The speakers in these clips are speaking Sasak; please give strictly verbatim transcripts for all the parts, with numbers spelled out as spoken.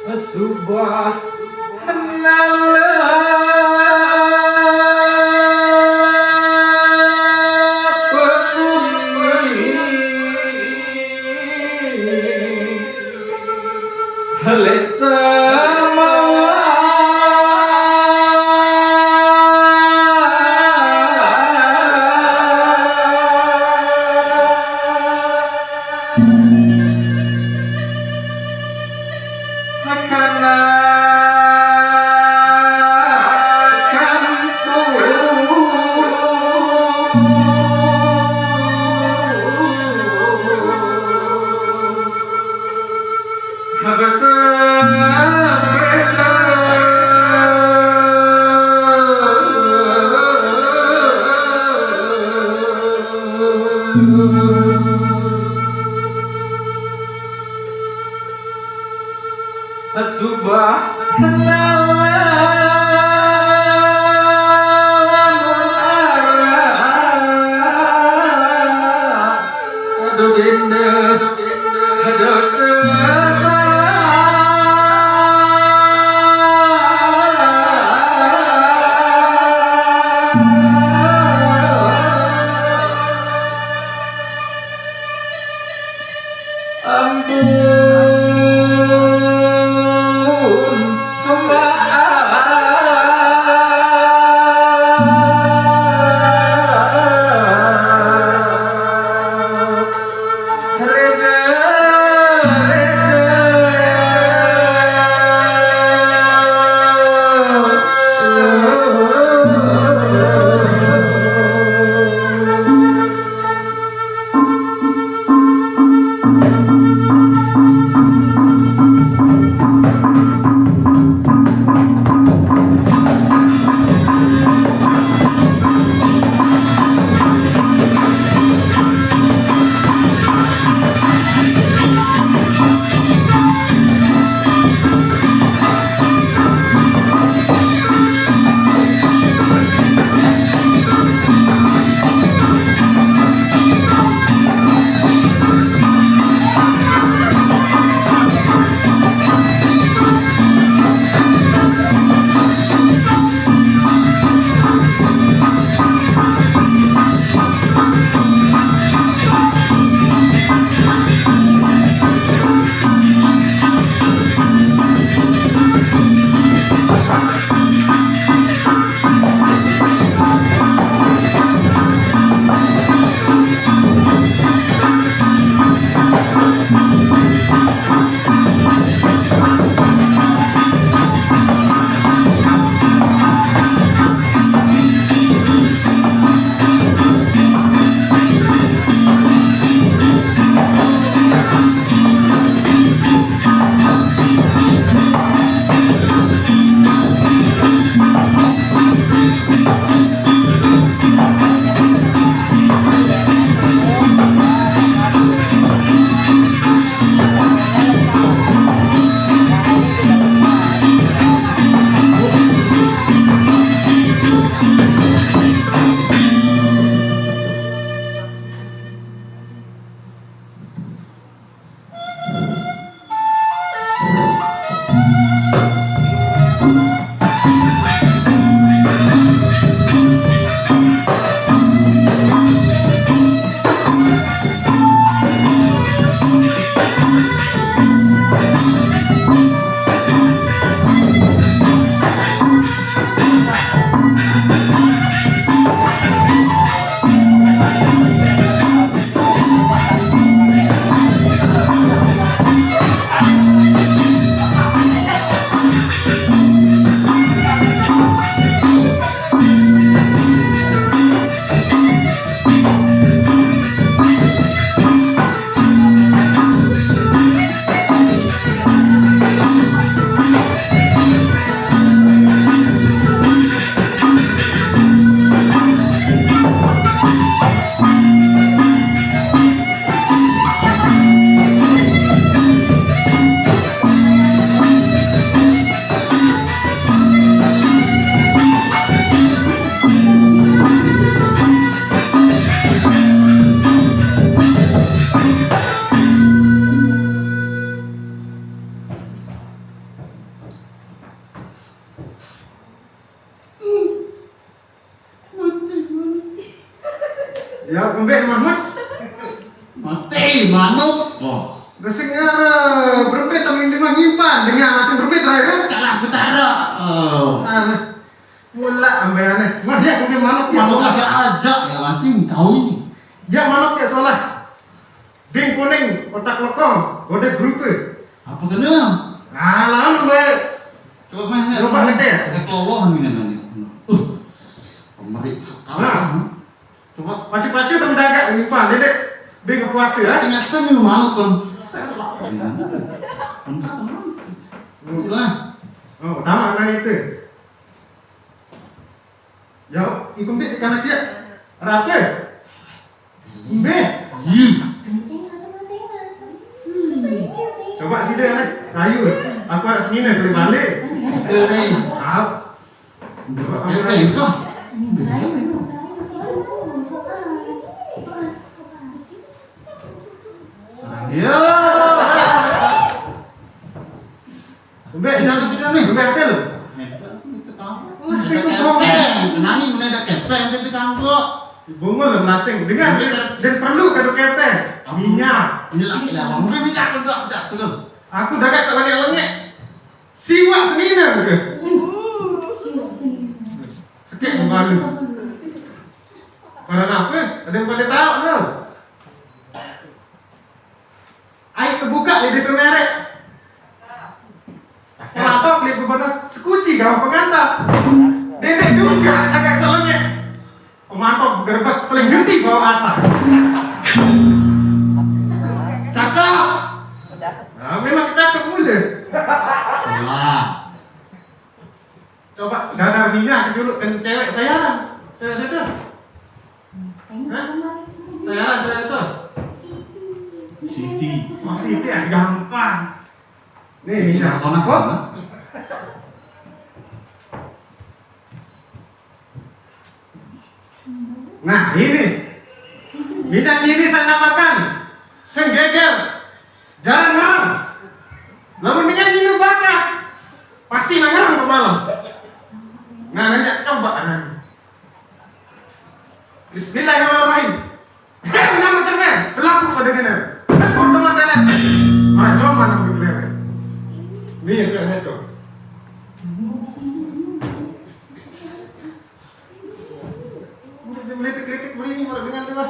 Subhanallah. Subhanallah. Aduh, Dinda. Aduh, susah. Ampun, maaf. Reda, reda. Manuk. Oh. Sing arep berempit, tapi ini mah nyimpan. Dengan langsung berempit terakhir. Kalah betara. Oh. Aneh. Mula ambeane. Wah, ya, kudu manuk ya, manuk solah. Aja, aja. Ya, langsung kau ini. Ya, manuk ya, solah. Bing kuning, otak lekong, gode grupe. Apa kena? Nah, lawan, Mbak. Coba main, coba ngetes. Kayak kelolohan ini nanya. Uh. Pemeri kakak. Nah. Coba. Pacu-pacu tem jaga, nyimpan, Dedek. Bing puasa, ya? Sing asli ini manuk, kan. Saya lah. Enggak, enggak. Itulah. Oh, utama kan itu. Jauh, ikut mbak di kamar siap. Rata. Mbak. Iya. Coba sini, Nek. Ayo. Aku harus sini, balik. Itu nih. Maaf. Oke, itu. Iya. Mbak, pindah ke sini nih. Mbak Hasil. Masih kepeng. Kenani mana ada kepeng di kanggo. Bungul lah masing. Dengan dan perlu kado kepeng. Minyak. Minyak, ya, mungkin minyak udah, udah, tuh. Aku dagang salangnya lengek. Siwak senina gitu. Sekian kembali. Para apa? Ada yang pada tahu tuh. Ayo terbuka ya di semerek. Kenapa beli bebenas sekuci gawa pengantar? Dedek juga agak selenge. Pemantau gerbes seling ganti bawa atas. Cakep. Nah, memang cakep muda. Wah. Coba dadar minyak dulu kan cewek sayaran. Cewek situ. Hah? Sayaran cewek itu. Siti. Oh, Siti, ah, gampang. Nih, minyak. Kona, kona. Nah, ini. Minyak ini saya namakan senggeger. Jarang ngarang. Namun dengan ini bakat, pasti ngarang ke malam. Nah, nanya coba, nah. Bismillahirrahmanirrahim. Hei, nama termen, selaku pada kena. Teman-teman dalam. Mana coba nama termen? Ini yang saya itu. Melitik-litik begini, mau dengan dia.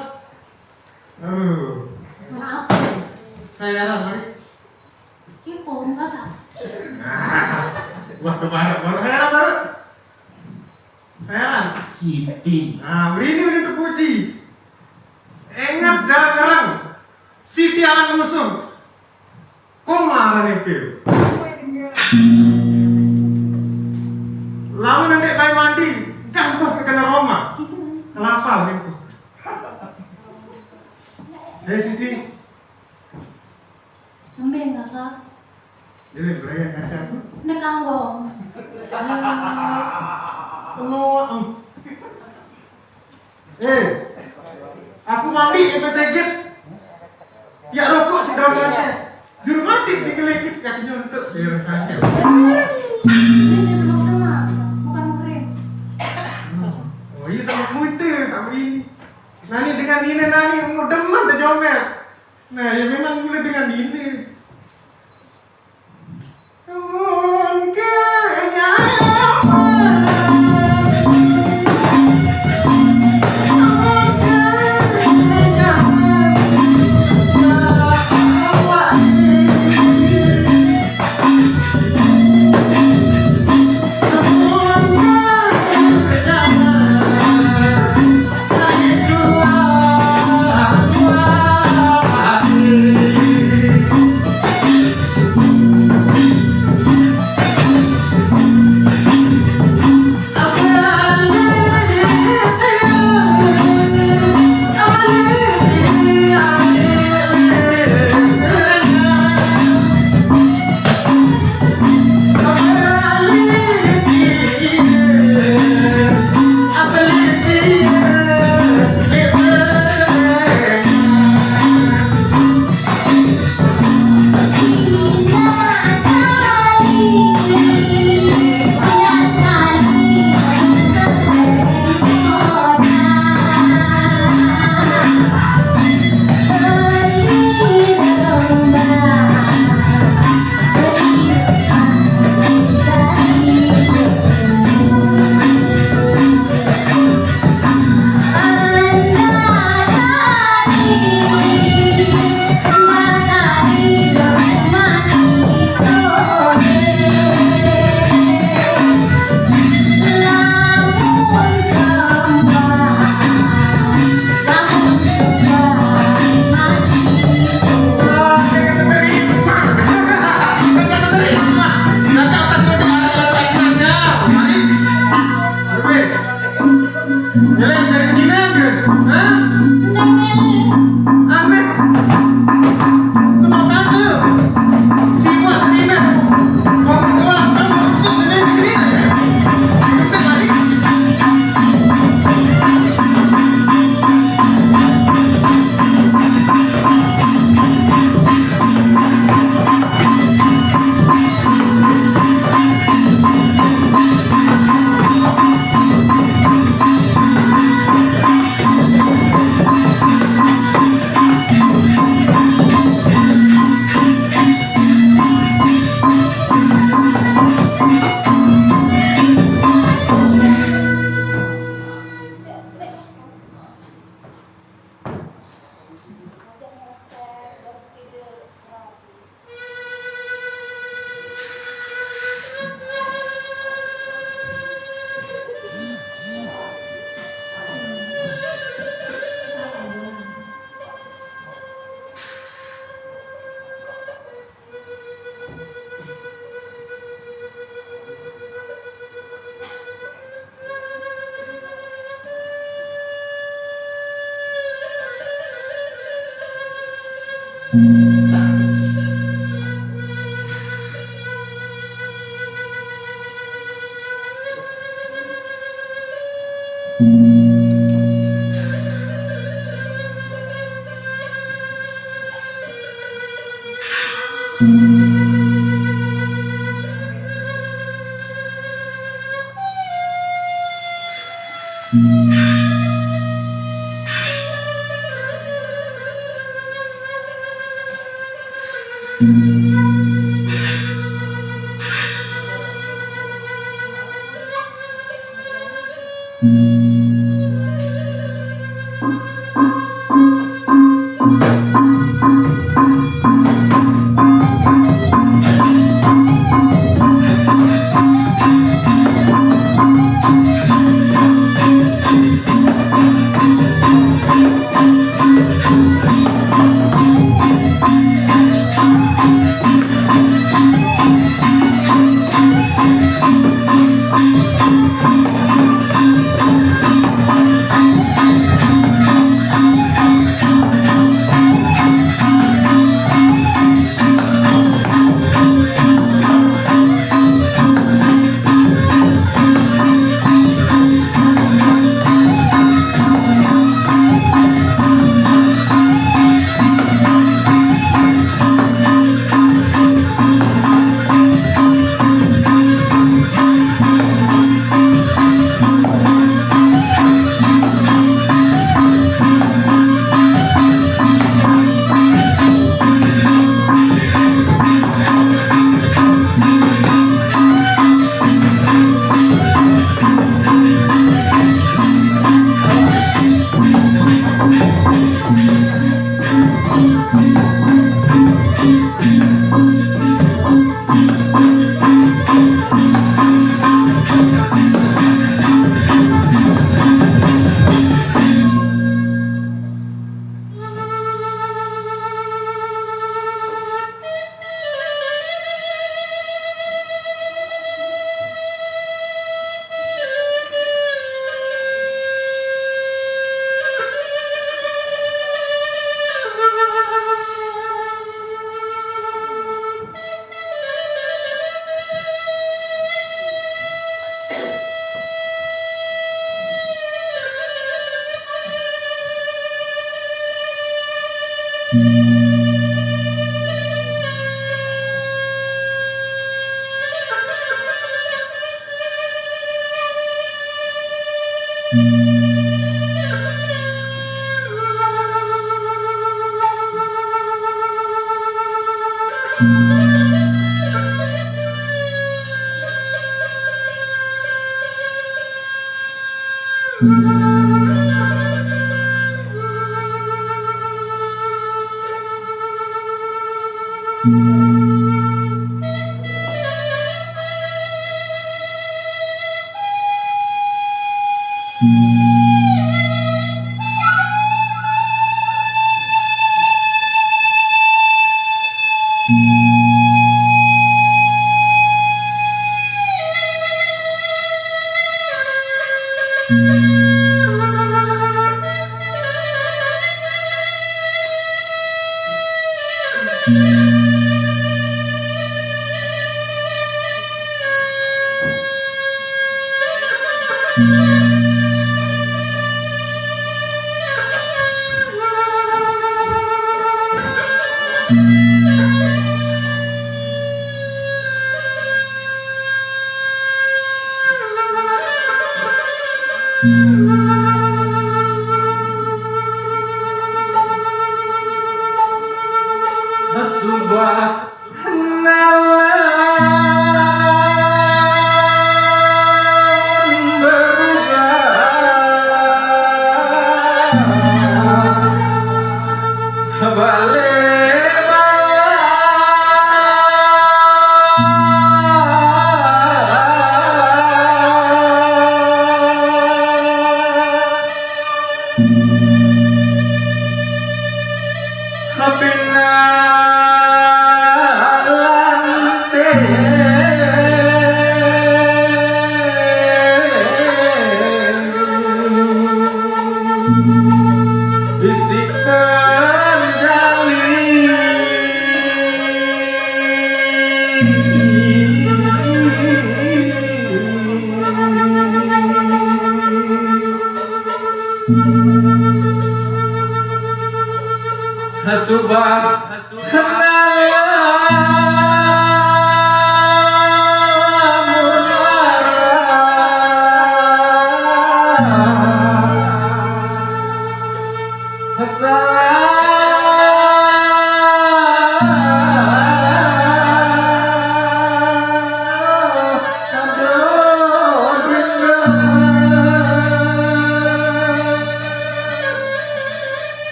Aduh. Mana apa? Saya arah, mari. Kipo, enggak tahu. Wah, baru, baru. Saya arah, baru. Saya arah. Siti. Nah, ini, ini terpuji. Ingat, jarang-jarang. Siti anak ngusung. Kok marah nih, Pil? Lamun nanti bayi mandi, gampang kena Roma. Kelapa, gitu. Hei, Siti. Sambil, Kakak. Jadi, beraya kasih aku. Nekang, Bong. Penuh, em. Eh, aku mandi, itu sakit. Ya, rokok, si daun nanti. Juru mati, dikelitik, kakinya untuk, biar sakit. Ini teman-teman, bukan muhrim. Oh, iya, sama muter, tapi ini. Nani dengan ini, nani, mau demen, tuh, jomet. Nah, ya memang mulai dengan ini. Subhanallah.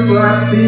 Bati.